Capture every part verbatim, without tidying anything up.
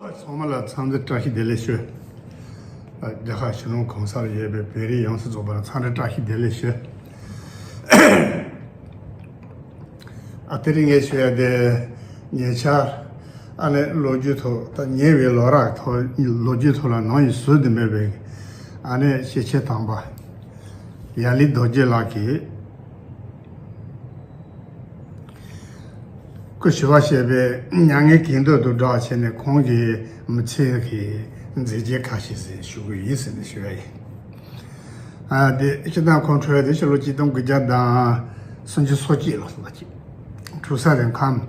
ཚང་མ་ལ་འཚམས་འདྲི་བཀྲ་ཤིས་བདེ་ལེགས་ཞུ། རྒྱ་གར་ཕྱི་ལོགས་གང་སར་ཡོད་པའི་བོད་རིགས་ཡོངས་སུ་རྫོགས་པར་འཚམས་འདྲི་བཀྲ་ཤིས་བདེ་ལེགས་ཞུ། ཨ་དེ་རིང་ངས་ཞུ་ཡ་དེ། ཉེ་ཆར་ཨ་ནི་ལོ་རྒྱུས་ཐོག་ད་ཉེ་བའི་ལོ་རབས་ཐོག་ལོ་རྒྱུས་ཐོག་ལ་ནམ་ཡང་བཟོས་ཏེ་མེད་པའི་ཨ་ནི་ཤེས་བྱའི་དམ་པ་ཡ་ལི་རྡོ་རྗེ་ལགས་ཀྱིས་སྐུ་ཞི་བ་གཤེགས་པའི་མྱ་ངན་གྱེན་ལྡོག་ཏུ་བསྒྲགས་བྱས་ནས་ཁོང་གི་མི་ཚེ་གི་མཛད་རྗེས་ཁ་ཤས་ཟིག་ཞུ་གི་ཡིན་ཟེར་ནས་ཞུ་བ་ཡིན། ཨ་དེ་སྤྱིར་བཏང་ཁོང་འཁྲུངས་ཡ་དེ་ཕྱི་ལོ་ཆིག་སྟོང་དགུ་བརྒྱ་དང་སུམ་ཅུ་སོ་གཅིག་ལོ་ཟེར་བ་ཅིག་གྲུ་གསར་རིང་ཁམས་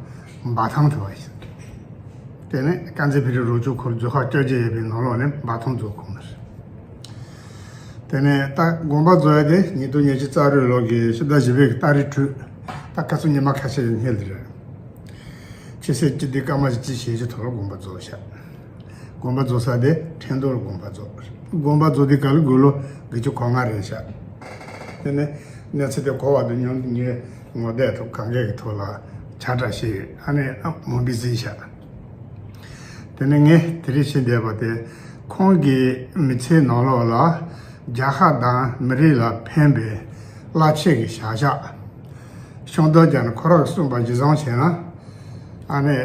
འབའ་ཐང་དུ་བ་ཡིན། དེ་ནས་དཀར་མཛེས་བོད་རིགས་རོགས་སྐྱོར་ཁོར་རྫོང་ཁག་བཅོ་བརྒྱད་ཡོད་པའི་ནང་ལོགས་ནས་འབའ་ཐང་རྫོང་ཁོངས་ནས། དེ་ནས་ད་དགོན་པ་རྫོགས་ཡ་དེ་ཉིས་སྟོང་ཉི་ཤུ་རྩ་དྲུག་ལོ་གི་ཕྱི་ཟླ་བཞི་པའི་གི་ཏ་རིག་དྲུག་ད་ཁ་སང་ཉི་མ་ཁ་ཤས་ཡིན་སྔོན་དེ་རེད། ཕྱི་ཚེས་བཅུ་བདུན་སྐར་མ་བཞི་བཅུ་ཞེ་བཞི་ཐོག་ལ་དགོན་པ་རྫོགས་ཤག་དགོན་པ་རྫོགས་ས་དེ་ཁྲེང་ཏུའུ་ལ་དགོན་པ་རྫོགས། དགོན་པ་རྫོགས་དུས་ག་ལ་དགུང་ལོ་དགུ་བཅུ་གོ་ལྔ་རེད་ཤག་དེ་ནས་གནས་ཚུལ་དེ་གོ་བ་དང་ཉོན་ངའི་ངོ་དེབ་ཐོག་གང་གའི་གི་ཐོག་ལ་ཁྱབ་བསྒྲགས་བྱས་ཡོད། ཨ་ནི་ཨ་མུ་བི་གཟིགས་ཤག་དེ་ནས་ངས་དེ་རིང་བཤད་བསྡད་པ་དེ་ཁོང་གི་མི་ཚེའི་ནང་ལོགས་ལ་རྒྱལ་ཁབ་དང་མི་རིགས་ལ་ཕན་པའི་རླབས་ཆེན་གྱི་བྱ་གཞག་ཤོང་དོན་ཀྱང་ནི་ཁོ་རང་གིས་གསུངས་པ་གཞིར་བཟུང་བྱས་ན། ཨ་ནི་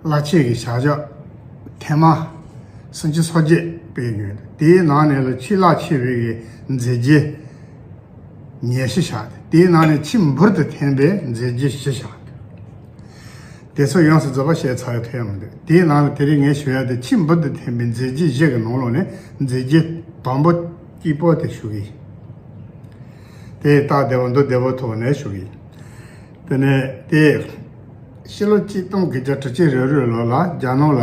རླབས་ཆེན་གྱི་བྱ་གཞག་ཐེངས་མ་སུམ་ཅུ་སོ་བརྒྱད་སྤེལ་ཡོད། དེའི་ནང་ནས་ལ་ཆེས་རླབས་ཆེ་བའི་གི་མཛད་རྗེས་ཉི་ཤུ་བཞག་སྟེ། དེའི་ནང་ནས་ཆེས་འབུར་དུ་ཐོན་པའི་མཛད་རྗེས་བཞི་བཞག་སྟེ། དེ་ཚོ་ཡོངས་སུ་རྫོགས་པ་བཤད་ཚར་ཡོད་ཐོན་མི་འདུག་དེའི་ནང་ལ་དེ་རིང་ངས་ཞུ་ཡ་དེ་ཆེས་འབུར་དུ་ཐོན་པའི་མཛད་རྗེས་བཞི་གི་ནང་ལོགས་ནས་མཛད་རྗེས་དང་པོ་གཅིག་པོ་དེ་ཞུ་གི་ཡིན། དེ་རྟགས་བདེ་བོ་མདོར་བདེ་བོ་ཐོག་ནས་ཞུ་གི་ཡིན། དེ་ནས་དེ་ཕྱི་ལོ་ཆིག་སྟོང་དགུ་བརྒྱ་དྲུག་ཅུ་རེ་དྲུག་ལོ་ལ་རྒྱ་ནང་ལ་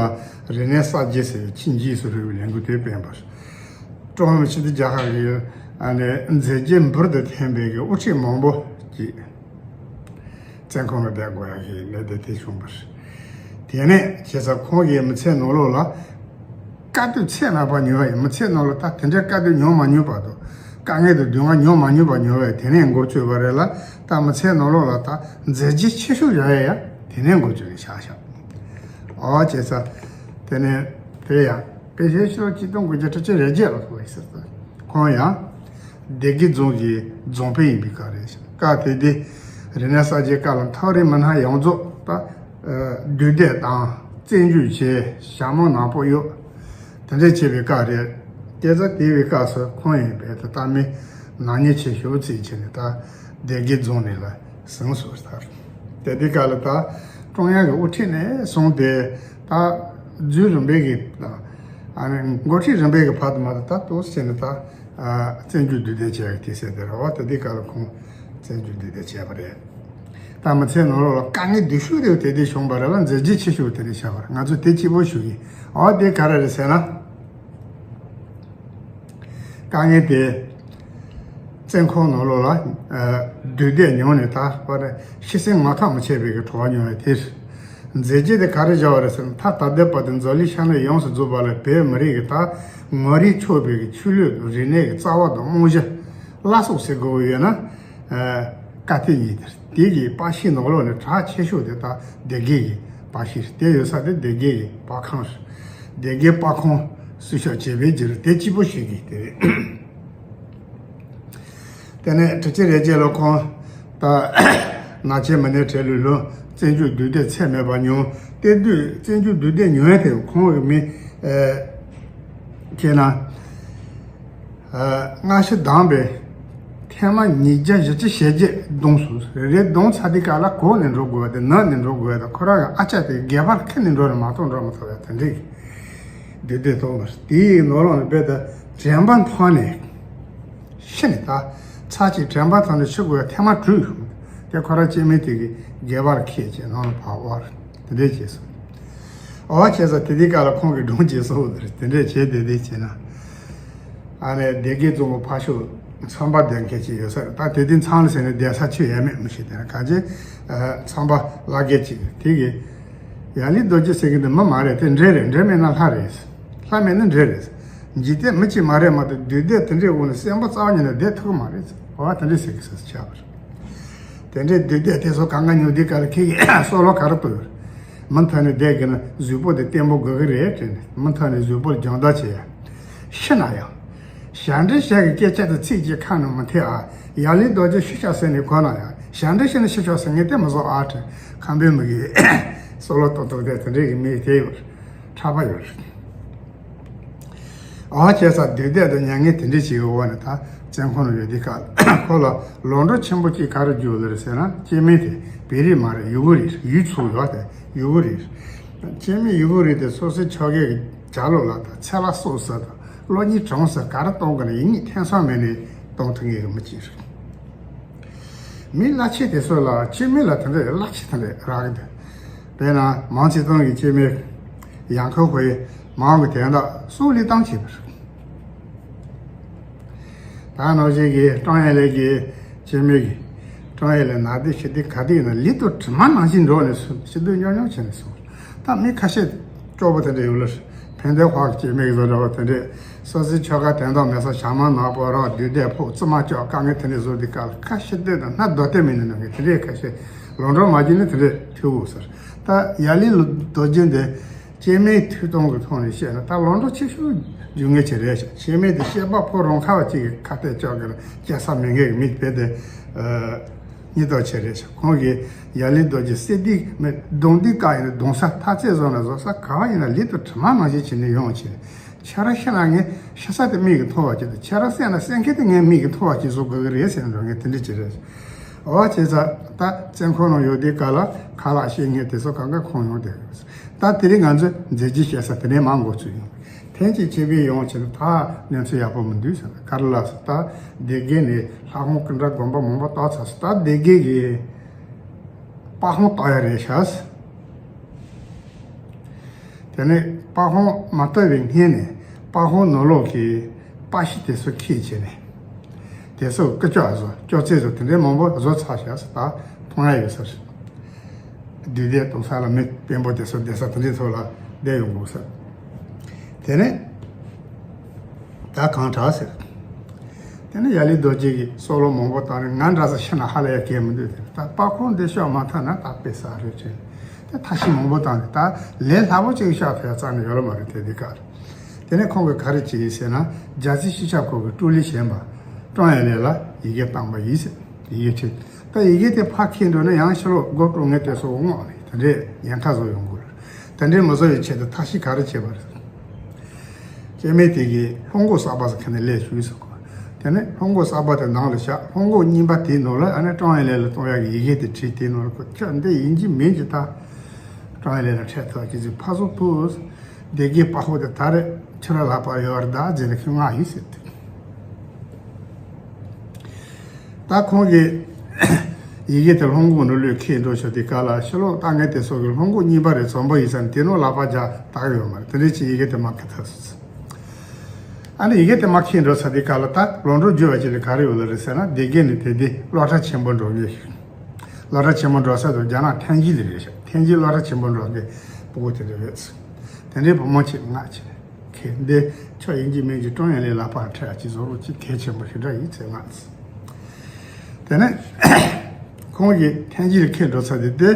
རིག་གནས་གསར་བརྗེ་ཟེར་བའི་ཆེས་རྗེས་སུ་རིང་བའི་ལས་འགུལ་དེ་སྤེལ་བ་རེད། ཀྲུང་ཧྭ་མི་དམངས་སྤྱི་མཐུན་རྒྱལ་ཁབ་ཀྱི་ཨ་ནི་མཛད་རྗེས་འབུར་དུ་ཐོན་པའི་གི་དབུ་ཁྲིད་མང་པོ་ཅིག་བཙོན་ཁང་ལ་བསྡད་དགོས་ཡ་གི་གནད་དོན་དེ་བྱུང་བ་རེད། དེ་ནས་བྱས་ཙང་ཁོང་གི་མི་ཚེའི་ནང་ལོགས་ལ་དཀའ་སྡུག་ཚད་མེད་པ་མྱོང་བ་ཡིན། མི་ཚེའི་ནང་ལ་ད་དེ་འདྲའི་དཀའ་སྡུག་མྱོང་མ་མྱོང་བར་དུ། དཀའ་ངལ་དང་སྡུག་བསྔལ་མྱོང་མ་མྱོང་བ་མྱོང་བས་དེ་ནས་འགོ་བཙུགས་པ་རེད་ལ། ད་མི་ཚེའི་ནང་ལོགས་ལ་ད་མཛད་རྗེས་ཆེ་ཤོས་ཡོད་ཡ་ཡ་དེ་ནས་འགོ་བཙུགས་ནས་བཞག་བཞག་ཨོ་བྱས་ཙང་། དེ་ནས་དེ་ཡང་དཔེ་ཤེས་ཤོག་ཆིག་སྟོང་དགུ་བརྒྱ་དྲུག་ཅུ་རེ་བརྒྱད་ལ་སོགས་ཡིན་ཟེར་ཙང་། ཁོང་ཡང་སྡེ་དགེ་རྫོང་གི་རྫོང་དཔོན་ཡིན་པའི་སྐབས་རེད། སྐབས་དེ་དུས་རིག་གནས་གསར་བརྗེའི་སྐབས་ལ་མཐོ་རིམ་མི་སྣ་ཡོངས་རྫོགས་ད་འདུས་སྡོད་དང་བཙན་བྱོལ་བྱས་ཞྭ་མོ་ནག་པོ་གཡོགས། དེ་འདྲ་བྱས་པའི་སྐབས་རེད། དེ་ཚོ་དེ་བའི་སྐབས་སུ་ཁོང་ཡང་རྦད་དེ་ད་མི་ནག་ཉེས་ཆེ་ཤོས་ཅིག་བྱས་ནས་ད་སྡེ་དགེ་རྫོང་ནས་ལ་ཟིན་སོང་ཟེར། དེ་དུས་སྐབས་ལ་ད་ཀྲུང་དབྱང་གི་དབུ་ཁྲིད་ནས་བཟུང་སྟེ་ད་རྫུན་རིམ་པས་ཀྱི་ཨ་ནི་འགོ་ཁྲིད་རིམ་པས་ཀྱི་བར་དུ་མ་གཏོགས་ད་ཏོག་ཙམ་བྱས་ནས་ད་བཙན་བྱོལ་འདུས་སྡོད་བྱས་ཡག་དེ་ཟེར་དེ་རེད་བ། དེ་དུས་སྐབས་ལ་ཁོང་བཙན་བྱོལ་འདུས་སྡོད་བྱས་པ་རེད། ད་མི་ཚེའི་ནང་ལོགས་ལ་དཀའ་ངལ་སྡུག་ཤོས་དེ་དེ་དུས་བྱུང་བ་རེད་ལ། མཛད་རྗེས་ཆེ་ཤོས་དེ་ནས་བཞག་པ་རེད། ང་ཚོས་དེ་གཅིག་པོ་ཞུ་གི། ཨོ་དེ་ག་རེ་རེད་ཟེར་ན། དཀའ་ངལ་དེ་བཙོན་ཁང་ནང་ལོགས་ལ་སྡུག་བསྡད་མྱོང་ནས་ད་བར་ཤི་གསོན་ངོ་ཐག་མི་ཆད་པའི་གི་གྲོད་པ་མྱོང་བའི་དེར། མཛད་རྗེས་དེ་ག་རེ་བཞག་པ་རེད་ཟེར་ན། ད་ད་ལྟའི་བར་དུ་འཛམ་གླིང་ཤར་ནུབ་ཡོངས་སུ་རྫོགས་པ་ལ་བོད་མི་རིགས་ཀྱི་ད་ངོ་རིས་ཆོད་པའི་གི་ཆོས་ལུགས་དང་རིག་གནས་ཀྱི་རྩ་བ་དང་རྨང་གཞི་བརླག་སོང་ཟེར་དགོས་ཀྱི་ཡོད་ན། ཨ་བཀའ་སྡེ་གཉིས་དེ་རེད། དེ་གི་པར་ཤིང་ནང་ལོགས་ནས་གྲགས་ཆེ་ཤོས་དེ་ད་སྡེ་དགེ་གི་པར་ཤིང་རེད། དེ་ཡོད་ས་དེ་སྡེ་དགེ་གི་པར་ཁང་རེད། སྡེ་དགེ་པར་ཁང་སྲུང་སྐྱོབ་བྱེད་པའི་རྒྱུ་རུ་དེ་གཅིག་པོ་ཞིག་གིས་དེ་རེད། དེ་ནས་དྲུག་ཅུ་རེ་བརྒྱད་ལོ་ཁོང་ད་ནག་ཆུའི་མི་སྣའི་གྲས་ལ་ལོ་བཙན་བྱོལ་འདུས་སྡོད་ཚད་མེད་པ་མྱོང་། དེ་དུས་བཙན་བྱོལ་འདུས་སྡོད་མྱོང་ཡ་དེ་ཁོང་གི་མི་ཨེ་ཁྱེད་ན། ཨ་སྔ་ཕྱི་བདམས་པའི་ཐེངས་མ་ཉིས་བརྒྱ་བཞི་བཅུ་ཞེ་བརྒྱད་བསྡོམས་སོང་། རེ་རེ་བསྡོམས་ཚར་དུས་སྐབས་ལ་གོག་ནས་འགྲོ་དགོས་པ་དང་ནག་ནས་འགྲོ་དགོས་པ་དང་། ཁོ་རང་གི་ཨ་ཅག་དེ་སྒལ་པར་ཁྱེར་ནས་འགྲོ་རུ་མ་གཏོགས་འགྲོ་མི་ཐུབ་པ་དེ་འདྲའི་འདུས་སྡོད་ཐོག་མར་དེའི་ནང་ལོགས་ནས་རྦད་དེ་དྲན་པ་འཕངས་ནས་ཤི་ནས། ད་ཚར་གཅིག་དྲན་པ་འཕངས་ནས་ཤི་དགོས་པའི་ཐེངས་མ་དྲུག་བྱུང་། དེ་ཁོ་རང་སྐྱེ་དམན་དེ་གི་སྒལ་པར་ཁྱེར་བྱས་ནང་ལ་ཕར་དབོར། དེ་འདྲས་བྱས་སོང་། ཨོ་བྱས་ཙང་དེ་དུས་སྐབས་ལ་ཁོང་གི་སྒྲུང་བྱས་སོང་། དེ་འདྲས་བྱས་དེ་འདྲས་བྱས་ན། ཨ་ནི་སྡེ་དགེ་རྫོང་གི་ཕར་ཕྱོགས་ཚོང་པ་སྡོད་མཁན་ཅིག་ཡོད་ས་རེད། ད་དེ་དུས་མཚམས་ལ་ཟེར་ནས་བསྡད་ས་ཆོས་ཡས་མེད་མི་ཤེས། དེ་ན་གང་ཅི་ཚོང་པ་བླ་རྒན་ཅིག་དེ་གིས་ཡ་ལི་རྡོ་རྗེ་ཟེར་གི་འདུག་མི་མ་རེད། དེ་འདྲས་རེད། འདྲས་མེད་ན་ལྷ་རེད། ལྷ་མེད་ན་འདྲས་རེད། འཇིག་རྟེན་མི་གཅིག་མ་རེད་མ་གཏོགས་འདུས་སྡོད་དེ་འདྲས་འོག་ནས་གསོན་པོ་རྩ་བ་ཉིད་ནས་བསྡད་ཐུབ་ཀྱི་མ་རེད། ཨོ་དེ་འདྲས་ཟེར་གི་ཟེར་ཆགས་པ་རེད། དེ་འདྲའི་བདུད་སྡེ་དེ་ཚོ་གང་ག་ཉོ་དུས་ག་ལ་ཁྱེད་ཀྱིས་བསམ་བློ་ག་རེ་གཏོང་ཡོད། མུ་མཐུད་ནས་བསྡད་དགོས་ན་གཟུགས་པོ་དེ་བརྟན་པོ་དགོས་ཀྱི་རེད་དྲན་ནས། མུ་མཐུད་ནས་གཟུགས་པོར་སྦྱོང་བརྡར་བྱེད་ཡ། ཤི་ན་ཡང་། ཞབས་འདྲེན་ཞིག་གི་སྐད་ཆ་དེ་ཚིག་གཅིག་ཁ་ནས་མི་འཐེན་ཨ། ཡ་ལི་རྡོ་རྗེ་ཤི་ཤག་ཟེར་ནས་གོ་ན་ཡང་། ཞབས་འདྲེན་ཤི་ན་ཤི་ཤག་ཟེར་ངས་དེ་མི་བཟོ་ཨ་དྲན། ཁམས་པའི་མི་གིས་བསམ་བློ་གཏོང་གཏོང་དེ་དེ་འདྲའི་གི་མི་དེ་ཡོད། ཁྲག་པ་ཡོད། ཨ་བྱས་ཙང་བདུད་སྡེ་དང་མྱ་ངན་དེ་འདྲ་ཞིག་གི་འོག་ནས་ད་བཙོན་ཁང་ནང་ཡོད་དུས་སྐབས་ཁོ་ལ་ལོ་འབྲོག་ཆེན་པོ་གཅིག་ག་རེ་བརྒྱུགས་ལ་རེད་ཟེར་ན། སྐྱེ་དམན་དེ་བོད་རིགས་མ་རེད། ཡུ་གུར་རེད། ཡུལ་ཚུར་ཡོད་དེ་ཡུ་གུར་རེད། སྐྱེ་དམན་ཡུ་གུར་རེད་དེ་སོ་སོའི་ཆོལ་ཁའི་ལྗགས་ཀློག་ལ་དང་ཚེ་ལ་སོགས་ཟེར་དང་བློ་སྙིང་བྲང་ཟེར་ག་རེ་གཏོང་གི་ན་ཡིན་ངེས་འཐེན་སོང་མེད་ནས་གཏོང་ཐུབ་ངེས་ཀྱི་མི་གཅིག་རེད། མི་གླ་ཆེ་དེ་ཚོ་ལ་སྐྱེ་དམན་ལ་དེ་འདྲ་གླ་ཆེ་དེ་འདྲ་རག་གི་འདུག་དཔེར་ན་མའོ་ཙེ་ཏུང་གི་སྐྱེ་དམན་ཡང་ཁོ་ཁོའི་མའོ་གི་དོན་དག་སྲོག་བློས་བཏང་བྱས་པ་རེད། ད་ནང་བཞིན་གྱི་ཀྲོང་ཡན་ལེ་གི་སྐྱེ་དམན་གྱི་ཀྲོང་ཡན་ལེ་ནག་དུས་ཤི་དུས་ག་དུས་ཡིན་ན་ལུས་དང་གྲིབ་མ་ནང་བཞིན་འགྲོགས་ནས་སོང་། ཤི་དུས་སྙོམས་སྙོམས་བྱས་ནས་སོང་། ད་མི་ཁ་ཤས་སྐྱོ་པོ་དེ་འདྲ་ཡོད་ལ། ཕན་བདེ་ཧོག་སྐྱེ་དམན་གྱི་བཟོ་འདྲ་བ་དེ་འདྲས་སོ་སོའི་ཆོལ་ཁ་དོན་དག་མེད་ས་ཞྭ་དམར་ནག་པོ་རོགས་བདུད་སྡེ་ཕོག་རྩིབ་མ་བཅག་དཀའ་ངལ་དེ་འདྲས་བཟོ་དུས་སྐབས་ལ་ཁ་ཤས་སྡོད་དང་སྣ་རྡོ་གཏད་མི་ནུས་ནང་གི་དེ་འདྲས་ཁ་ཤས་ལོ་འབྲོག་མ་བརྒྱུད་ནས་དེ་འདྲས་ཐུག་འོང་ཟེར། ད་ཡ་ལི་རྡོ་རྗེ་འདི་སྐྱེ་དམན་ཐུགས་དམ་གྱི་ཐོག་ནས་བཤད་ན་ད་ལོ་འབྲོག་ཆེ་ཤོས་རྒྱུ་ངེས་ཅིག་རེད་ཤག་སྐྱེ་དམན་དེ་སྐྱེས་པ་ཕོ་རང་ཁ་བ་གཅིག་གི་ཁ་གཏད་གཅོག་གི་ལ་སྐྱེ་ས་མེད་མཁན་གྱི་མི་དེ་དེ་སྙིང་སྟོབས་ཆེ་རེད་ཤག་ཁོང་གིས་ཡ་ལི་རྡོ་རྗེ་བསད་དུས་མི་གདོང་དུས་ཀ་ཡིན་ན་གདོང་ས་ཐ་ཚད་བཟོ་ན་བཟོ་ས་ག་བ་ཡིན་ན་ལུས་དང་གྲིབ་མ་ནང་བཞིན་བྱས་ནས་ཡོང་བྱས། ཁྱེད་རང་ཤི་ན་ངས་ཤི་ས་དེ་མིག་གིས་མཐོང་བ་ཅིག་དང་ཁྱེད་རང་བསད་ན་བསད་མཁན་དེ་ངའི་མིག་གིས་མཐོང་བ་ཅིག་བཟོ་དགོས་ཀྱི་རེད་ཟེར་ནས་ངས་དེ་འདྲ་ཅིག་རེད། འོ་བྱས་ཙང་ད་བཙོན་ཁང་ནང་ཡོད་དུས་ག་ལ་ཁ་ལག་བཤད་མཁན་དེ་ཚོ་གང་ག་ཁོང་ཡོང་དེ་རེད། ད་དེ་རིང་ང་ཚོས་མཛད་རྗེས་བཤད་ས་དེ་ནས་མར་འགོ་ཚུགས་ཡོང་། ཐེངས་གཅིག་སྐྱེ་དམན་ཡོང་བྱས་ན་ད་གནས་ཚུལ་ཡག་པོ་མི་འདུག་ཟེར། ག་རེ་ལབ་ཟེར། ད་སྡེ་དགེ་ནས་ལྷ་ཁང་སྐུ་འདྲ་དགོན་པ་མང་པོ་བཏབ་ཚར་སོང་། ད་སྡེ་དགེ་གི་པར་ཁང་བཏབ་ཡ་རེད་ཤག་དེ་ནས་པར་ཁང་མ་བཏབ་པའི་སྔོན་ནས་པར་ཁང་ནང་ལོགས་ཀྱི་པར་ཤིང་དེ་ཚོ་ཁྱེར་བྱས་ནས་དེ་ཚོ་ཀུ་ཅོ་བཟོ་ཅོག་ཙེ་བཟོ་དེ་འདྲའི་མང་པོ་བཟོ་ཚར་ཤག་ཟེར། ད་མཐོང་ཡ་ཡོད་ས་རེད། བདུད་སྡེ་གཏོང་ས་ལ་མི་དཔོན་པོ་དེ་ཚོ་བསྡད་ས་དེ་འདྲའི་ཐོག་ལ་བསྡད་ཡོང་དགོས་ས། དེ་ནས་ད་གང་དྲག་ཟེར། དེ་ནས་ཡ་ལི་རྡོ་རྗེ་གིས་བསམ་བློ་མང་པོ་བཏང་ནས་ང་འདྲ་ས་ཤི་ན་ཧ་ལས་ཡ་གལ་མི་འདུག་དེ་ད་པར་ཁང་འདི་ཤོག་མ་ཐག་ན་ད་དཔེ་ས་རེད་ཅེས་དེ་ཐ་ཤི་མང་པོ་བཏང་ནས་ད་ལས་སླ་པོ་ཅིག་ཤོག་ཐོས་རྩ་ནས་ཡོད་ལ་མ་རེད་དེ་འདི་གར། དེ་ནས་ཁོང་གིས་ག་རེ་བྱས་ཡིན་ཟེར་ན་རྒྱལ་སྲས་ཤེས་རབ་ཁོ་གི་སྤྲུལ་ལས་གཞན་པ་ཀྲོང་ཡན་ལེ་ལ་ཡི་གེ་བཏང་པ་ཡིན་ཟེར། ཡི་གེ་ཁྲིད། ད་ཡི་གེ་དེ་ཕར་འཁྱེར་འགྲོ་ན་ཡང་ཕྱི་ལོགས་སྒོ་ཀྲུང་ངེ་དེ་སོགས་སྔོག་ནས་དེ་འདྲས་ཉེན་ཁ་བཟོ་ཡོང་གི་རེད། དེ་འདྲས་མི་བཟོ་བའི་ཆེད་དུ་ཐབས་ཤེས་ག་རེ་བྱས་པ་རེད། སྐྱེ་དམན་དེ་གིས་ལྷུང་སྒོ་གསར་པ་ཟེར་མཁན་ནས་སླེབས་བྱུང་ཟེར་གོ། དེ་ནས་ལྷུང་སྒོ་གསར་པ་དེ་ནང་ལ་བཞག་ལྷུང་སྒོ་གཉིས་པ་དེའི་ནང་ལ་ཨ་ནི་ཀྲོང་ཡན་ལེ་ལ་གཏོང་ཡག་གི་ཡི་གེ་དེ་བྲིས། དེའི་ནང་ལ་ཁོ་ཁྱོད་འདི་ཡིན་གཅིག་མིན་གཅིག་ད་ཀྲོང་ཡན་ལེ་ལ་འཕྲད་ཐུབ་ཀྱི་ཟིག་ཕར་ཚུར་ཕུད། སྡེ་དགེ་པར་ཁང་དེ་ད་རེས་ཁྱོད་རང་ལག་པར་ཡོད་རེད་ད་ཟེར་ནས་ཁོས་མངགས་ཡིན་ཟེར་ཏེ། ད་ཁོང་གིས་ཡི་གེ་དེ་ལྷུང་སྒོ་ནང་ལོགས་འཁྱེར་འགྲོ་ཞོར་དེ་ག་ལ་ཕྱི་ལོགས་ལྟ་མཁན་དེ་ཚོ་གིས་ལྷུང་སྒོ་གཉིས་པ་རེད་འཛོམས་པོ་ཡིན་ས་ནས་དེ་ནང་ལག་པ་རྒྱག་བཏགས་ཡོད་མ་རེད། དེ་འདྲ་ཅིག་ཡི་གེ་དེ་མར་འཁྱེར་ཐུབ་སོང་། ཨ་ནི་ཡི་གེ་དེ་མར་འཁྱེར་འགྲོ་ས་དེ་ག་ལ་ད་ལོ་འབྲོག་བརྗོད་པ་ཅིག་ལ་ག་རེ་ཡོད་ལ་རེད་ཟེར་ན་སྡེ་དགེ་ནས་དེ་དེ་སློབ་གྲྭ་ཆེན་པོ་འགྲོ་མཁན་ཞིག་སློབ་གྲྭ་ཆེན་པོ་འགྲོ་ས་དེ་རྒྱ་ནག་ཐེན་ཅིན་ལ་རེད་ཤག་ཐེན་ཅིན་སློབ་གྲྭ་ཆེན་པོ་འགྲོ་མཁན་སྤུ་གུ་དེ་འདྲ་རེད། དེ་འདྲའི་བུ་མོ་ཅིག་མངགས་བྱས། ཁྱེད་འདི་ཁྱོད་ཡིན་གཅིག་མིན་གཅིག་ཀྲོང་ཡན་ལེ་ལག་པར་འཕྲད་ཅིག་བཟོ་རོགས་ཅིག་གལ་ཆེན་པོ་ཞེ་དྲག་ཡིན་ཟེར་མངགས། དེ་ནས་ཁོང་གིས་ཐེན་ཅིན་ལ་འཁྱེར་འགྲོ་ཚར་དུས་དེ་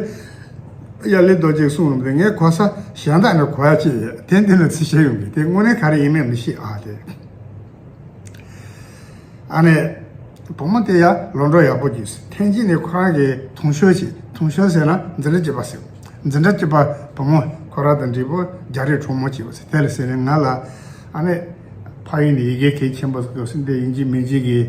ཡ་ལི་རྡོ་རྗེས་གསུངས་པ་རེད། ངས་གོ་ས་གཞན་དག་ནས་གོ་ཡ་ཅིག་ཡོད། དེ་འདི་ནས་ཚུར་བཤད་ཡོང་གི། དེ་དངོས་གནས་ག་རེ་ཡིན་མིན་མི་ཤེས་ཨ། དེ་ཨ་ནི་བུ་མོ་དེ་ཡ་ལོ་འབྲོག་ཡག་པོ་རྒྱུགས། ཐེན་ཅིན་ནས་ཁོ་རང་གི་同学ཅིག同学ཟེར་ན་འཛིན་གྲྭ་གཅིག་པ་ཟེར། འཛིན་གྲྭ་གཅིག་པ་བུ་མོ་ཁོ་རང་དང་འདྲིས་པོ་རྒྱ་རིགས་གྲོགས་མོ་གཅིག་པ་ཟེར། དེ་ལ་ཟེར་ནས་ང་ལ་ཨ་ནི་ཕ་ཡུལ་ནས་ཡི་གེ་གལ་ཆེན་པོ་ཟིག་ཡོད་ཟེར། འདི་ཡིན་གཅིག་མིན་གཅིག་གིས་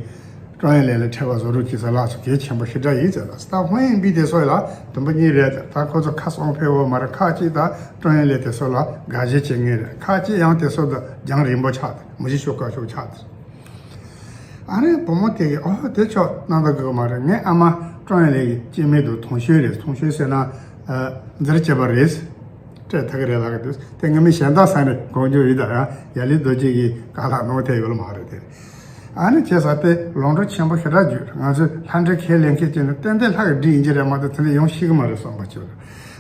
ཀྲོང་ཡན་ལེ་ལ་འཕྲད་པ་བཟོ་རོགས་གྱིས་ཟེར་ལགས་སོ། གལ་ཆེན་པོ་ཞེ་དྲག་ཡིན་ཟེར་ལ། ད་ཧོང་ཡིན་པི་དེ་སོགས་ལ་དུམ་བུ་གཉིས་རེད། ད་ཁོ་ཚོ་ཁ་སང་ཕེབས་འོ་མ་རེད། ཁག་གཅིག་ད་ཀྲོང་ཡན་ལེ་དེ་སོགས་ལ་དགའ་ཞེན་བྱེད་ངེས་རེད། ཁག་གཅིག་ཡང་དེ་སོགས་དང་རྒྱང་རིང་པོ་ཆགས་ཏེ་མི་ཤི་ཤོག་དཀའ་ཤོག་ཆགས་ཏེ། ཨ་ནི་བུ་མོ་དེ་གིས་ཨོ་དེ་ཆོག་གནང་ད་དགོས་མ་རེད། ངའི་ཨ་མ་ཀྲོང་ཡན་ལེ་གི་སྐྱེ་དམན་དང་同学རེད།同学ཟེར་ན་འཛིན་གྲྭ་གཅིག་པ་རེད། སྤྲད་ཐུབ་ཀྱི་རེད་ལབ་ཀྱི་འདུག་དེ་ངས་མི་གཞན་དག་ས་ནས་དགོངས་རྒྱུ་ཡིན། ད་ཡང་ཡ་ལི་རྡོ་རྗེ་གི་བཀའ་ལ་ནོར་ཐལ་ཡོད་ལ་མ་རེད་དེ། ཨ་ནི་བྱས་ཙང་དེ་ལོ་འབྲོག་ཆེན་པོ་ཞེ་དྲག་བརྒྱུད། ང་ཚོས་ལྷ་འདྲེ་ཁས་ལེན་མཁན་བྱས་ན་ཏན་ཏན་ལྷ་གི་འདྲེ་ཡིན་གྱི་རེད་མ་གཏོགས་དེ་འདྲ་ཡོང་ཤེས་ཀྱི་མ་རེད་བསམ་པ་བྱུང་།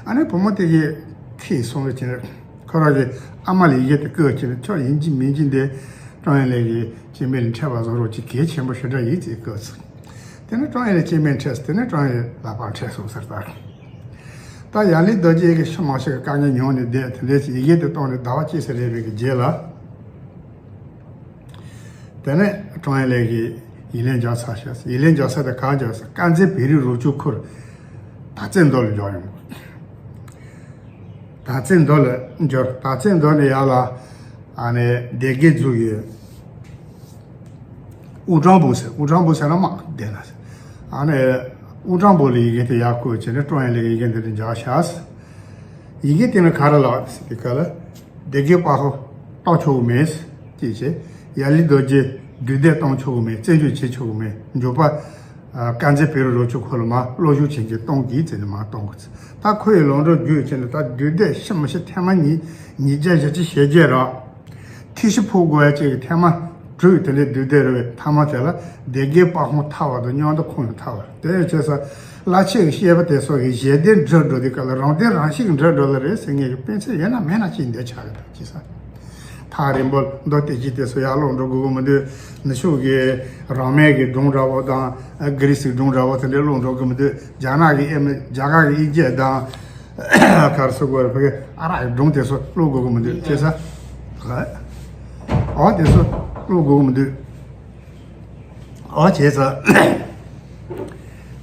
ཨ་ནི་བུ་མོ་དེ་གིས་ཁྱེད་སོང་བའི་ཕྱིར་ཁོ་རང་གི་ཨ་མ་ལ་ཡི་གེ་དེ་བསྐུར་བྱས་ནས་ཁྱོད་ཡིན་གཅིག་མིན་གཅིག་འདི་ཀྲོང་ཡན་ལེ་གི་སྐྱེ་དམན་ལ་འཕྲད་པ་བཟོ་རོགས་ཅིག་གལ་ཆེན་པོ་ཞེ་དྲག་ཡིན་ཅེས་བསྐུར་ཚུལ། དེ་ནས་ཀྲོང་ཡན་ལས་སྐྱེ་དམན་འཕྲད་སོང་། དེ་ནས་ཀྲོང་ཡན་ལག་པ་འཕྲད་སོང་ཟེར་ད། ད་ཡང་ལི་རྡོ་རྗེ་གིས་ཤུལ་མ་ཞིག་གི་དཀའ་ངལ་མྱོང་ནས་བསྡད། དེ་འདྲའི་ཡི་གེ་དེ་བཏང་ནས་ཟླ་བ་གཅིག་ཙམ་རེ་བའི་གི་རྗེས་ལ། དེ་ནས་ཀྲོང་ཡན་ལས་ཀྱིས་ཡིག་ལན་འཇོག་ཚར་ཤག་ཡིག་ལན་འཇོག་ས་དེ་ག་འཇོག་ས། དཀར་མཛེས་བོད་རིགས་རོགས་སྐྱོར་ཁུལ་དར་རྩེ་མདོ་ལ་འཇོག་ཡོང་། དར་རྩེ་མདོ་ལ་འབྱོར། དར་རྩེ་མདོ་ནས་ཡར་ལ་ཨ་ནི་སྡེ་དགེ་རྫོང་གི་དབུ་སྦྲང་བུ་ཟེར། དབུ་སྦྲང་བུ་ཟེར་ན་མ་བདེ་ན་ཟེར། ཨ་ནི་དབུ་སྦྲང་བུ་ལ་ཡི་གེ་དེ་ཡར་བསྐུར་བྱས་ནས་ཀྲོང་ཡན་ལས་ཡི་གེ་འདི་འདྲ་འཇོག་ཤག་ཡི་གེ་དེ་ནི་ག་རེ་ལབ་ཟེར་དུས་སྐབས་ལ། སྡེ་དགེ་དཔའ་ཁོ་གཏོང་ཆོག་གི་མེད་ཅེས་བྱས། ཡང་ལི་རྡོ་རྗེ་འདུས་སྡེ་གཏོང་ཆོག་གི་མེད། བཙན་བྱོལ་བྱེད་ཆོག་གི་མེད། མགྱོགས་པ་ཨ་དཀར་མཛེས་བོད་རིགས་རོགས་སྐྱོར་ཁུལ་ལ་མར་སློབ་ཞུགས་བྱེད་མཁན་གཏོང་དགོས་ཟེར་ནས་མར་གཏོང་དགོས། ད་ཁོ་ཡི་ལམ་འགྲོ་བརྒྱུད་བྱས་ནས། ད་འདུས་སྡེ་ཤི་མི་ཤི་ཐེངས་མ་གཉིས། ཉིས་བརྒྱ་བཞི་བཅུ་ཞེ་བརྒྱད་རག་ཐེ་ཤི་ཕོག་དགོས་ཡ་ཅིག་གི་ཐེངས་མ་དྲུག་དེ་འདྲའི་འདུས་སྡེ་རེ་བའི་མཐའ་མ་དེ་ལ་སྡེ་དགེ་དཔའ་ཁོང་ཐར་བ་དང་། མཉམ་དུ་ཁོང་ཡང་ཐར་བ་རེད། དེ་ཡང་བྱས་ཙང་བླ་ཆེན་གྱི་བཤད་པ་དེ་ཚོ་གི་ཞལ་འདེབས་འགྲུབ་འགྲོ་དུས་སྐབས་ལ་རང་དོན་རང་གཤིས་ཀྱི་འགྲུབ་འགྲོ་ལ་རེད་ཟེར་མཁན་གྱི་དཔེ་མཚོན་ཡོད་ན་མེད་ན་ཅིག་འདི་ཆགས་ཀྱི་འདུག་ཅེས་ས། ཐག་རིང་པོ་མདོ་སྡེ་བཞི་དེ་ཚོ་ཡར་ཀློག་འགྲོ་དགོས་ཀྱི་མི་འདུག་ནུབ་ཕྱོགས་ཀྱི་རང་མེད་ཀྱི་སྒྲུང་འདྲ་བོ་དང་། གྷི་རི་སིའི་སྒྲུང་འདྲ་བོ་དེ་འདྲ་ཀློག་འགྲོ་དགོས་མི་འདུག་རྒྱ་ནག་གི་ཨེ་མི། རྒྱ་གར་གྱི་དབྱིན་སྐད་དང་། ག་རེ་ཟེར་དགོས་རེད། ཕ་གི་ཨ་རག་གི་སྒྲུང་དེ་ཚོ་ཀློག་དགོས་ཀྱི་མི་འདུག་ཅེས་ས། འོ་དེ་ཚོ་ཀློག་དགོས་ཀྱི་མི་འདུག་འོ་བྱས་ཙང་།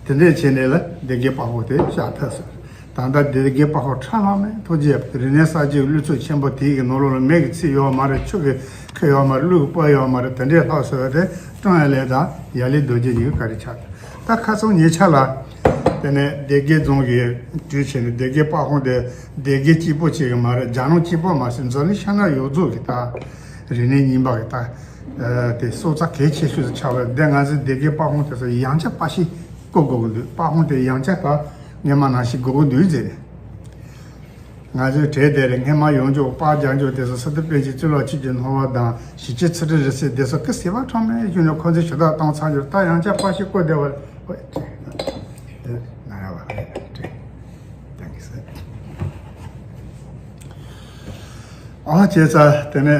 དེ་འདྲས་བྱས་ནས་ལ་སྡེ་དགེ་དཔའ་བོ་དེ་བཞག་ཐལ་ཟེར། ད་ལྟ་སྡེ་དགེ་དཔའ་བོ་ཁྲ་ལྷམ་མེ་ཐུགས་རྗེ་ཆེ། རིག་གནས་གསར་བརྗེའི་གླུ་ཚིག་ཆེན་པོ་དེའི་གི་ནང་ལོགས་ལ་མེ་གི་ཚིག་ཡོད་མ་རེད། ཆུ་གི་ཁུ་ཡོད་མ་རེད། གླུ་གི་སྤོ་ཡོད་མ་རེད། དེ་འདྲས་ལྷག་ཟེར་བ་དེ་ཀྲོང་ཡན་ལེ་དང་ཡང་ལི་རྡོ་རྗེ་གཉིས་ཀྱི་བཀའ་དྲིན་ཆགས། ད་ཁ་སང་ཉེ་ཆར་ལ། དེ་ནས་སྡེ་དགེ་རྫོང་གི་དུས་ཆེན་ནས་སྡེ་དགེ་དཔའ་བོ་དེ་སྡེ་དགེ་གཅིག་པོ་ཅིག་གི་མ་རེད། རྒྱ་ནག་གཅིག་པོ་མ་ཟད་འཛམ་གླིང་ཤར་ནུབ་ཡོངས་རྫོགས་ཀྱི་ད་རིག་གནས་རྙིང་པ་གི་ད་དེ་སྲོག་རྩ་གལ་ཆེ་ཤོས་སུ་ཆགས་པ་རེད། འདི་ང་ཚོའི་སྡེ་དགེ་དཔའ་བོ་དེ་ཚོ་ཡང་བསྐྱར་པར་ཤིང་བརྐོ་དགོས་ཀྱི་འདུག་དཔའ་བོ་དེ་ཡང་བསྐྱར་ད་སྔོན་མ་ནང་བཞིན་དགོས་ཀྱི་འདུག་ཟེར། ང་ཚོའི་གྲས་དེ་རེད། སྔོན་མ་ཡོངས་རྫོགས་པར་རྒྱག་འཇོག་དེ་ཚོ་སི་ཏུ་པཎ་ཆེན་གཙུག་ལག་ཆོས་ཀྱི་སྣང་བ་དང་། ཞི་བྱེད་ཚུལ་ཁྲིམས་རིག་གསལ་དེ་ཚོ་སྐུ་ཟེར་བ་ཁྲོམ་མེད་བཞུགས་ནས་ཁོ་ཚོས་ཞུ་དག་བཏང་ཚར་རྒྱུར། ད་ཡང་བསྐྱར་པར་ཤིང་བརྐོ་བསྡད་པ་རེད། ཨོ་ཙི། ཨེ། ན་ར་བ་རེད། ཏེ། ཏེང་ཀི་ཡུ་སི། ཨོ་བྱས་ཙང་དེ་ནས་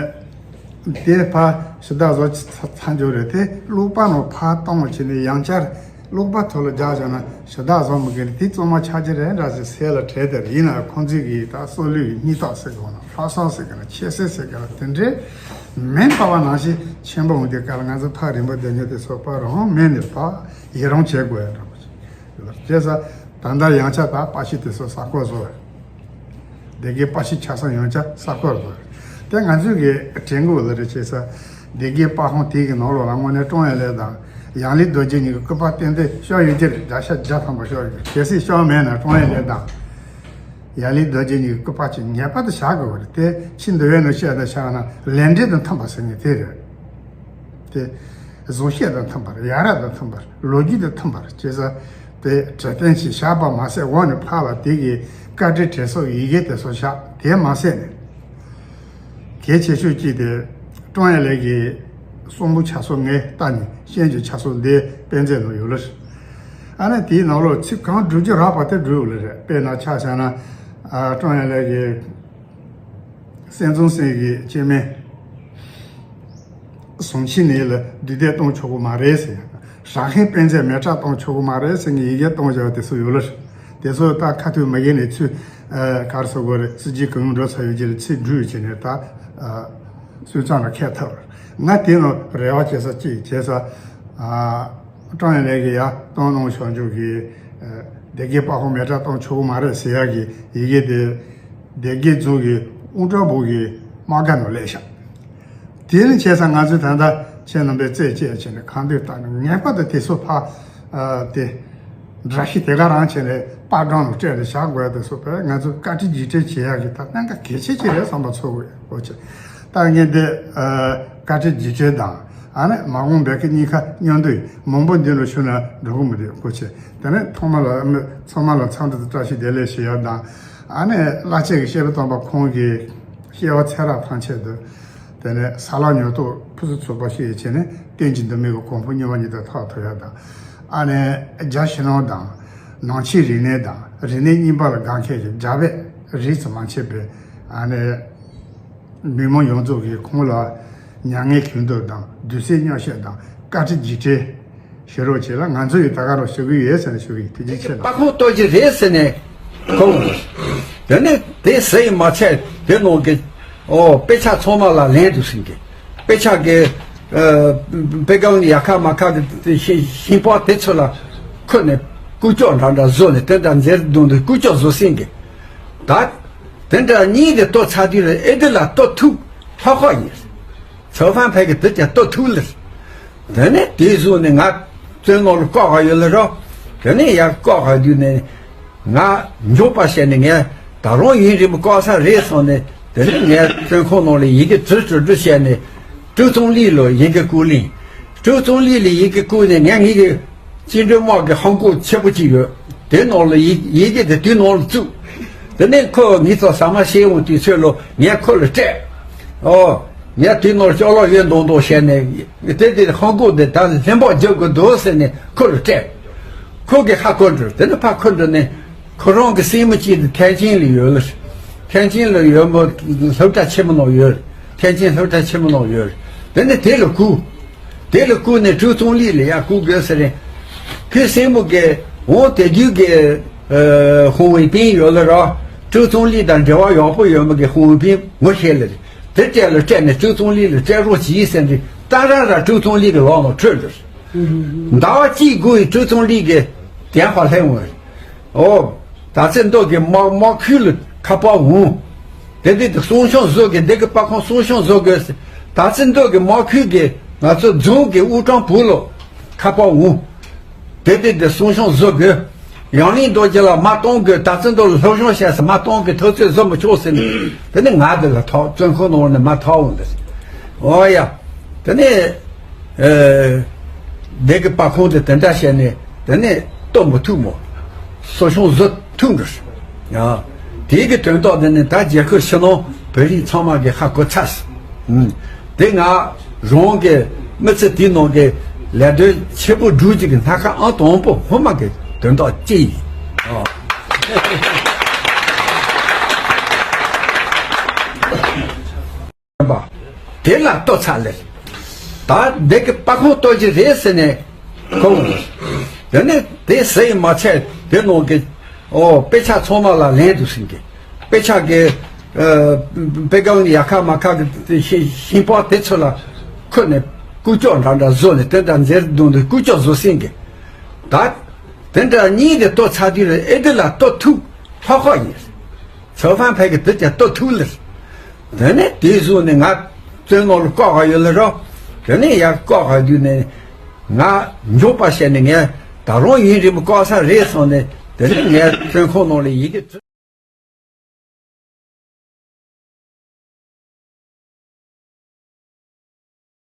དེ་ཕར་ཞུ་དག་བཟོ་ཚར་རྒྱུ་རེད་དེ། ཀློག་པ་ནང་ཕར་གཏོང་བྱས་ནས་ཡང་བསྐྱར་ཀློག་པ་ཐོག་ལ་རྒྱག་བཞག་ན་ཞུ་དག་བཟོ་མི་དགོས་ནས་དེ་གཙང་མ་ཆགས་ཀྱི་རེད་འདྲ་ཟེར་ཟེར་ལ་དྲན་དེ་རེད། ཡིན་ན་ཁོང་ཚོས་ཀྱིས་ད་སྲོག་བླུའི་སྙིང་སྟོབས་ཟེར་གི་ན། ལྷག་བསམ་ཟེར་གི་ན། ཆེ་བསད་ཟེར་གི་ན། དེ་འདྲའི་མིང་བཏགས་པ་ནང་བཞིན་ཆེན་པོ་འོང་དུས་སྐབས་ལ་ང་ཚོ་ཐག་རིང་པོ་བསྡད་མཁན་དེ་ཚོ་ཕར་རང་མེད་ནས་ཕར་ཡི་རང་བྱེད་དགོས་ཡ་འདྲ་པོ་ཞིག་ཡོད་པ་རེད། བྱས་ཙང་ད་ལྟ་ཡང་བསྐྱར་ད་པར་ཤིང་དེ་ཚོ་གསར་བརྐོ་བཟོ། སྡེ་དགེ་པར་ཤིང་ཆགས་ས་ཡང་བསྐྱར་གསར་བརྐོ་བཟོ། དེ་ང་ཚོས་ཀྱི་དྲན་དགོས་ལ་རེད། བྱས་ཙང་སྡེ་དགེ་པར་ཁང་དེའི་གི་ནང་ལོགས་ལ་དངོས་གནས་ཀྲོང་ཡན་ལེ་དང་ཡང་ལི་རྡོ་རྗེ་གཉིས་ཀྱི་སྐུ་པར་ཏན་ཏན་བཞག་ཡོད་ཀྱི་རེད། བརྒྱ་ཆ་བརྒྱ་ཐམ་པ་བཞག་ཡོད་ཀྱི་རེད། གལ་སྲིད་བཞག་མེད་ན་ཀྲོང་ཡན་ལེ་དང་ཡང་ལི་རྡོ་རྗེ་གཉིས་ཀྱི་སྐུ་པར་ཅིག་ངེས་པར་དུ་བཞག་དགོས་པ་རེད། དེ་ཕྱི་འདོད་ཡོན་ནང་བཤད་ན་བཞག་ན་ལས་འབྲས་དང་མཐུན་པ་ཟེར་མཁན་དེ་རེད། དེ་གཟུགས་བྱད་དང་མཐུན་པར། ཡ་རབས་དང་མཐུན་པར། ལོ་རྒྱུས་དང་མཐུན་པར། བྱས་ཙང་དེ་གྲུབ་དོན་ཞིག་བཞག་པ་མ་ཟད། འོག་ནས་ཕར་ལ་དེ་གི་བཀའ་དྲིན་དྲན་གསོ་ཡི་གེ་དེ་ཚོ་བཞག་དེ་མ་ཟད་ནས་གལ་ཆེ་ཤོས་གཅིག་དེ་ཀྲོང་ཡན་ལེ་གི་གསུང་འབུམ་ཆ་ཚང་ངས་བལྟས་ནས་ཤེས་རྒྱུ་ཆ་ཚང་འདི་དཔེ་མཛོད་ནང་ཡོད་ལ། ཨ་ནི་དེའི་ནང་ལོགས་ཚིག་གང་བསྒྲུབ་རྒྱུ་རག་པ་དེ་བསྒྲུབས་ལ་རེད། དཔེར་ན་ཆ་བཞག་ན་ཨ་ཀྲོང་ཡན་ལེ་གི་སེམས་ཙམ་སེམས་ཀྱི་སྐྱེ་དམན་ཟུང་ཆིང་ནས་ལ་འདུས་སྡེ་གཏོང་ཆོག་གི་མ་རེད་ཟེར། ཧྲང་ཧའེ་དཔེ་མཛོད་མེ་སྲེག་གཏོང་ཆོག་གི་མ་རེད་ཟེར་ནས་ཡི་གེ་གཏོང་བཞག་པ་དེ་ཚོ་ཡོད་ལ། དེ་ཚོ་ད་ཁ་ཐུག་མ་གི་ནས་ཚུར་ཨ་ག་རེ་ཟེར་དགོས་རེད། སྲིད་ཇུས་གང་འགྲོ་ཚར་ཡོད་ཀྱི་རེད། ཚིག་འབྲུ་བྱས་ནས་ད་ཨ་སུས་ཙང་ལ་ཁད་ཐབས། ང་དེ་ནང་རེ་བ་བྱེད་ས་གཅིག་བྱས་ས། ཨ་ཀྲོང་ཡན་ལེ་གི་ཡ་གཏོང་གནང་བཞག་རྒྱུ་གི་ཨ་སྡེ་དགེ་པར་ཁང་མེ་སྲེག་གཏོང་ཆོག་གི་མ་རེད་ཟེར་ཡ་གི་ཡི་གེ་དེ་སྡེ་དགེ་རྫོང་གི་དབུ་སྐྲ་བོ་གི་དམག་སྒར་ནང་སླེབས་ཤག་དེ་ནི་བྱས་ཙང་ང་ཚོས་ད་ལྟ་ཁྱེད་རྣམ་པས་རྩད་བཅད་བྱས་ནས་གང་འདོད་བཏང་ནས་ངེས་པར་དུ་དེ་ཚོ་ཕར་ཨ་དེ་འདྲ་ཤི་དེ་ག་རང་བྱས་ནས་པར་སྒྲོམ་ལ་སྤྲད་ནས་བཞག་དགོས་དེ་ཚོ་བས་ང་ཚོ་བཀའ་དྲིན་རྗེས་དྲན་བྱེད་ཡག་གི་ད་གནད་འགག་གལ་ཆེ་ཅིག་རེད་བསམ་པ་ཚོར་གི་ཡོད། ཨོ་ཅེ། ད་ངས་འདི་ཨ་བཀའ་དྲིན་རྗེས་དྲན་དང་ཨ་ནི་མ་འོངས་པའི་གི་གཉིས་ཀ་མཉམ་དུ་མང་པོ་འདི་ལ་ཞུ་ན་འགྲོ་གི་མི་འདུག་ཨོ་ཅེ། དེ་ནས་ཐོག་མ་ལ་ཨ་མི་ཚང་མ་ལ་འཚམས་འདྲི་དང་བཀྲ་ཤིས་བདེ་ལེགས་ཞུ་ཡག་དང་། ཨ་ནི་བླ་ཆེན་གྱི་བཤད་པ་དང་པ་ཁོང་གི་སྐྱེ་བ་ཚེ་རབས་ཐམས་ཅད་དུ། དེ་ནས་ས་ལ་ཉོ་ཐོག་ཕུན་སུམ་ཚོགས་པ་ཞིག་ཡོད་བྱས་ནས་གཏན་གྱི་འདུན་མའི་གོ་འཕང་མྱུར་བ་ཉིད་དུ་ཐོབ་ཐུབ་ཡ་དང་། ཨ་ནི་རྒྱ་ཕྱི་ནང་དང་ནང་ཆོས་རིག་གནས་དང་རིག་གནས་རྙིང་པ་ལ་དགའ་མཁན་གྱི་རྒྱ་བོད་རིས་སུ་མ་ཆད་པའི་ཨ་ནི་མི་མང་ཡོངས་རྫོགས་ཀྱིས་ཁོང་ལ་མྱ་ངན་གུས་འདུད་དང་དུས་གསོལ་སྨྱོ་བཤད་དང་བཀའ་དྲིན་རྗེས་དྲན་ ཤེས་རོགས་བྱེད་ལ། ང་ཚོ་ཡི་ད་ག་རང་ཞུ་གི་ཡོད་ཟེར་ནས་ཞུ་གི་ཡིན། ཐུགས་རྗེ་ཆེ་ལ། པར་ཁུང་གཏོར་གྱི་རེད་ཟེར་ནས་གོ། དེ་ནས་དེ་ཟེར་ཡི་མ་ཚད་དེ་ནང་གི་ཨོ་དཔེ་ཆ་ཚང་མ་ལ་ལན་དུ་ཟིན་གི། དཔེ་ཆ་གི་ཨ་དཔེ་སྒང་ཡ་ཁ་མ་ཁ་གི་ཤིང་ཤིང་པགས་དེ་ཚོ་ལ་ཁུར་ནས་ཀུ་ཅོ་འདྲ་འདྲ་བཟོ་ནས། དེ་འདྲ་མཛེས་སྡུག་འདུག་ཀུ་ཅོ་བཟོ་ཟིན་གི། ད་དེ་འདྲ་གཉིས་དེ་གཏོར་ཚར་དུས་ལ་ཨེ་དེ་ལ་གཏོར་ཐུབ་ལྷག་ཁོག་ཡིན། ཚོ་ཧྥན་ཕེ་གི་དེ་ཀྱང་གཏོར་ཐུབ་ལེ། དེ་ནས་དེའི་གཞུག་ནས་ང་བཙོན་ནང་ལ་བཀག་ག་ཡོད་ལ་རོ། དེ་ནས་ཡར་བཀག་ག་དུས་ནས་ང་མགྱོགས་པ་བྱས་ནས་ངས་ད་རུང་ཡུན་རིང་པོ་བཀག་ས་རེད་སོང་ནས། དེ་ནས་ངས་བཙོན་ཁང་ནང་ལ་ཡི་གེ་བྲི་བྲི་བྲི་བྱས་ནས་ཀྲོའུ་ཙུང་ལི་ལ་ཡི་གེ་བསྐུར་ལིང་། ཀྲོའུ་ཙུང་ལི་ལ་ཡི་གེ་བསྐུར་ནས་ངས་ངེད་ཀྱི་བཅིངས་འགྲོལ་དམག་གི་ཧམ་གོག་ཆེ་པོ་ཅིག་ཡོད། དེ་ནང་ལ་ཡི་ཡི་གེ་དེ་དུས་ནང་ལ་བཙུགས། དེ་ནས་ཁོ་ངེད་ཚོ་ཟ་མ་བྱེད་འོང་དུས་ཚོད་ལ་ངས་ཁོ་ལ་སྤྲད། ཨོ། ངས་དེ་ནང་ལ་ཅོག་ལོག་ཡོད་མདོག་མདོག་བྱས་ནས། དེ་དེ་ཧམ་གོག་དེ་ད་ལྷན་པ་རྒྱག་དགོས་འདུག་ཟེར་ནས་ཁོ་ལ་སྤྲད། ཁོ་གིས་ཧ་གོ་འགྲོ། དེ་ནས་ཕར་འཁོར་འགྲོ་ནས་ཁོ་རང་གི་སྲིང་མོ་གཅིག་དེ་ཐེན་ཅིན་ལ་ཡོད་ལ། ཐེན་ཅིན་ལ་ཡོད་མོ་སློབ་གྲྭ་ཆེན་མོ་ནང་ཡོད། ཐེན་ཅིན་སློབ་གྲྭ་ཆེན་མོ་ནང་ཡོད། དེ་ནས་དེ་ལ་བསྐུར། དེ་ལ་བསྐུར་ནས་ཀྲོའུ་ཙུང་ལི་ལ་ཡར་བསྐུར་དགོས་ཟེར་རེད། ཁོའི་སྲིང་མོ་གིས་འོང་དེ་རྒྱུད་ཀྱི་ཧུང་ཝེ་པིན་ཡོད་ལ་ར། ཀྲོའུ་ཙུང་ལི་དང་འབྲེལ་བ་ཡག་པོ་ཡོད་མོ་གི་ཧུང་ཝེ་པིན་ངོ་ཤེས་ལ་རེད། དེ་སྤྲད་ལ་སྤྲད་ནས་ཀྲོའུ་ཙུང་ལི་ལ་སྤྲད་རོགས་གྱིས་ཟེར་འདི་ཏང་ར་ར་ཀྲོའུ་ཙུང་ལི་གི་ལག་ནང་འཕྲོད་འགྲོ། ཟླ་བ་གཅིག་སྒུག་ཡི་ཀྲོའུ་ཙུང་ལི་གི་དེ་ཕར་ལྷན་འོང་། ཨོ། ད་ཚེ་མདོ་གི་དམག་དམག་ཁུལ་ལ་ཁ་པར་འོང་། དེ་དེ་དེ་གསང་སྤྱོད་བཟོ་གི། འདི་གི་པར་ཁུང་གསང་སྤྱོད་བཟོ་དགོས། ད་ཚེ་མདོ་གི་དམག་ཁུལ་གི་ང་ཚོ་རྫོང་གི་དབུ་གྲངས་བུ་ལོ་ཁ་པར་འོང་། དེ་དེ་དེ་གསང་སྤྱོད་བཟོ་དགོས། ཡང་ལིང་རྡོ་རྗེ་ལ་མ་གཏོང་དགོས། ད་ཚེ་མདོ་ལ་སློབ་སྦྱོང་བྱས་ས་མ་གཏོང་གི་ཐག་ཚོད་བཟོ་མི་ཆོག་ཟེར་ནས། དེ་ནི་ང་དེ་ལ་ཐོག་བཙོན་ཁང་ནང་ནས་མ་ཐོག་འོང་དེ། ཨོ་ཡ། དེ་ནས། ཨེ། འདི་གི་པར་ཁུང་དེ་དེ་འདྲ་བྱས་ནས་དེ་ནས་གཏོར་མི་ཐུབ་མོ། གསོ་སྐྱོང་བཟོ་ཐུབ་འགྲོ། ཡ། དེ་གི་དོན་དག་དེ་ནི་ད་རྒྱལ་ཁབ་ཕྱི་ནང་བོད་རིགས་ཚང་མ་གི་ཧ་གོ་ཚར་སོང་། ཨུམ། དེ་ང་རང་གི་མི་ཚེ་དེའི་ནང་གི་ལས་དོན་ཆེ་པོ་སྒྲུབ་རྒྱུ་གི་སྣ་ཁ་ཨང་དང་པོ་སྔོན་མ་གི་དོན་དག་གཅིག་ཡིན། ཨ། པ། དེ་ལ་གཏོར་ཚར་ལེ། ད་འདི་གི་པར་ཁུང་གཏོར་གྱི་རེད་ཟེར་ནས་གོ། དེ་ནས་དེ་ཟེར་ཡི་མ་ཚད་དེ་ནང་གི་ཨོ་དཔེ་ཆ་ཚང་མ་ལ་ལན་དུ་ཟིན་གི། དཔེ་ཆ་གི་ཨ་དཔེ་སྒང་ཡ་ཁ་མ་ཁ་གི་ཤིང་ཤིང་པགས་དེ་ཚོ་ལ་ཁུར་ནས་ཀུ་ཅོ་འདྲ་འདྲ་བཟོ་ནས། དེ་འདྲ་མཛེས་སྡུག་འདུག་ཀུ་ཅོ་བཟོ་ཟིན་གི། ད་དེ་འདྲ་གཉིས་དེ་གཏོར་ཚར་དུས་ལ་ཨེ་དེ་ལ་གཏོར་ཐུབ་ལྷག་ཁོག་ཡིན། ཚོ་ཧྥན་ཕེ་གི་དེ་ཀྱང་གཏོར་ཐུབ་ལེ། དེ་ནས་དེའི་གཞུག་ནས་ང་བཙོན་ནང་ལ་བཀག་ག་ཡོད་ལེ་རོ། དེ་ནས་ཡར་བཀག་ག་དུས་ནས་ང་མགྱོགས་པ་བྱས་ནས་ངས་ད་རུང་ཡུན་རིང་པོ་བཀག་ས་རེད་སོང་ནས། དེ་ནས་ངས་བཙོན་ཁང་ནང་ལ་ཡི་གེ་བྲི།